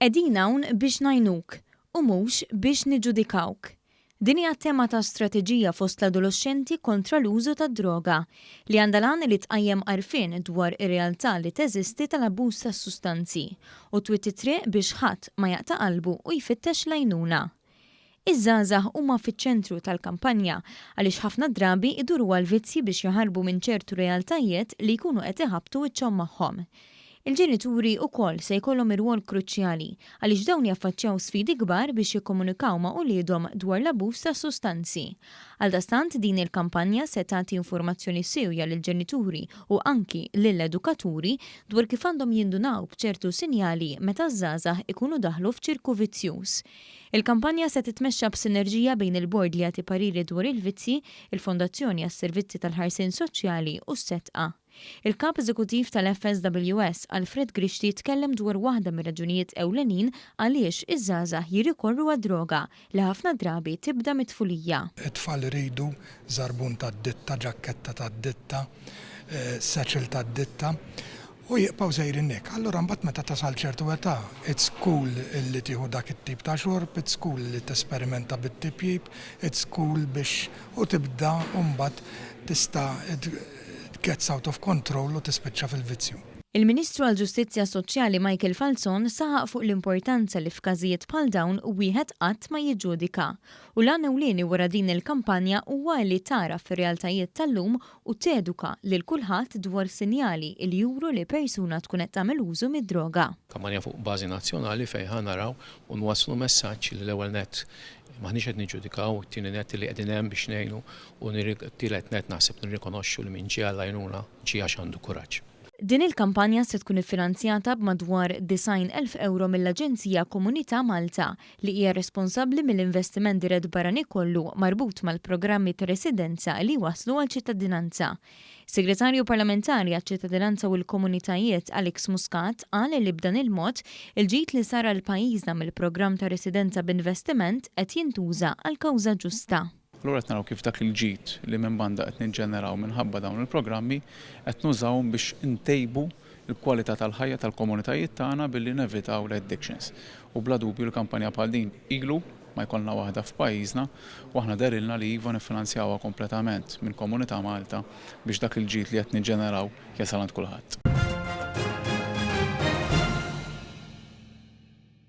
Qegħdin hawn biex ngħinuk u mhux biex niġġudikawk. Din hija t-tema ta' strateġija fost l-adoloxxenti kontra l-użu tad-droga, li għandha l-għan li tqajjem għarfien dwar ir-realtà li teżisti tal-abbuż tas-sustanzi u twitti t-triq biex ħadd ma jaqta' qalbu u jfittex l-għajnuna. Iż-żgħażagħ huma fiċ-ċentru tal-kampanja għaliex ħafna drabi jduru għall-vizzji biex jaħarbu minn ċertu realtajiet li jkunu qed iħabbtu wiċċhom magħhom. Il-ġenituri wkoll se jkollhom irwol kruċjali għaliex dawn jaffaċċjaw sfidi kbar biex jikkomunikaw ma' uliedhom dwar l-abbuż tas-sustanzi. Għaldaqstant din il-kampanja se tagħti informazzjoni siewja lill-ġenituri u anki lill-edukaturi dwar kif għandhom jindunaw b'ċertu sinjali meta ż-żgħażagħ ikunu daħlu f'ċirku vizzjuż. Il-kampanja se titmexxa b'sinerġija bejn il-Bord li jagħti pariri dwar il-vizzji, il-Fondazzjoni għas-Servizzi tal-Ħarsien Soċjali u s-Sedqa. Il-Kap Eżekuttiv tal-FSWS, Alfred Grixti tkellem dwar waħda mir-raġunijiet ewlenin għaliex iż-żgħażagħ jirrikorru għad-droga, li ħafna drabi tibda mit-tfulija. It-tfal iridu żarbun tad-ditta, ġakketta tad-ditta, satchel tad-ditta u jibqgħu sejrin hekk. Allura mbagħad meta tasal ċertu età, it's cool illi tieħu dak it-tip ta' xorb, it's cool li tesperimenta bit-tipjip, it's cool biex u tibda u mbagħad tista' it gets out of control u tispiċċa fil-vizzju. Il-Ministru għall-Ġustizzja Soċjali Michael Falzon saħaq fuq l-importanza li f'każijiet bħal dawn wieħed qatt ma jiġġudika u l-għan ewlieni wara din il-kampanja huwa li tagħraf ir-realtajiet tal-lum u teduka lil kulħadd dwar sinjali li juru li persuna tkun qed tagħmel użu mid-droga. Kampanja fuq bażi nazzjonali fejn ħa naraw u nwasslu messaġġ li l-ewwel nett m'aħniex qed niġġudikaw, it-tieni nett li qegħdin hemm biex ngħinu u t-tielet nett naħseb nirrikonoxxu li min ġie għall-għajnuna ġie għax għandu kuraġġ. Din il-kampanja se tkun iffinanzjata b'madwar 90,000 ewro mill-Aġenzija Komunità Malta li hija responsabbli mill-investiment dirett barrani kollu marbut mal-programmi ta' residenza li jwasslu għal ċittadinanza. Segretarju Parlamentari għaċ-Ċittadinanza u l-Komunitajiet Alex Muscat qal li b'dan il-mod, il-ġid li sar għal pajjiżna mill-programm ta' residenza b'investiment qed jintuża għal kawża ġusta. Allura qed naraw kif dak il-ġid li minn banda qed niġġeneraw minħabba dawn il-programmi qed nużawhom biex intejbu l-kwalità tal-ħajja tal-komunitajiet tagħna billi nevitaw l-addictions. U bla dubju li kampanja bħal din ilu ma jkollna waħda f'pajjiżna u aħna dehrilna li iva niffinanzjawha kompletament minn Komunità Malta biex dak il-ġid li qed niġġeneraw jasal għand kulħadd.